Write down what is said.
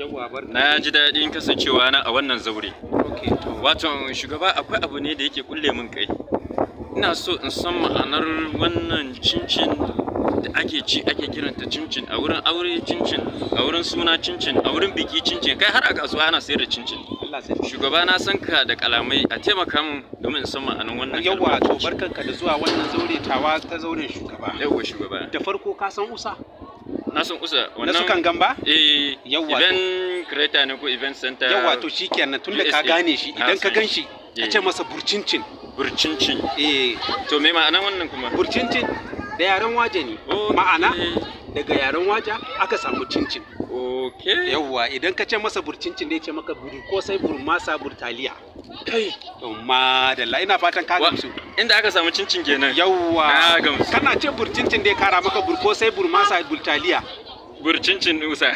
Yawwa, barka. Na ji daɗin kasancewa na a wannan zaure. Okay, to. Wato shugaba, akwai abu ne da yake kulle min kai. Ina so in san ma'anar wannan cincin da ake ci, ake kiranta cincin a wurin aure, cincin a wurin suna, cincin a wurin biki, cincin kai har a kasuwa ana sayar da cincin. Allah sarki. Shugaba, na san ka da kalamai, a taimaka min domin in san ma'anar wannan Yawwa, kalmar to, cincin. Barkanka da zuwa wannan zaure tawa ta zauren shugaba. Yawwa, shugaba. Da farko, ka san USA? Na san USA. Na su kan gamba? Eh. Yawwa, Event creator ne ko event center? Yawwa, to shikenan, tunda ka USA. gane shi, Na idan ka san gan shi, ka ce masa burcincin. Burcincin. Eh. To, me ma'anar wannan kuma? Burcincin da yaren Waja ne. Ma'ana, daga yaren Waja aka samu cincin. Yawwa, idan ka ce masa burcincin, da ya ce maka buri ko sai burmasa burtaliya. Kai. To, madalla, ina fatan ka gamsu. Inda aka samu cincin kenan. Yawwa. Na gamsu. Kana ce burcincin, da ya kara maka burko sai burmasa burtaliya. Burcincin USA.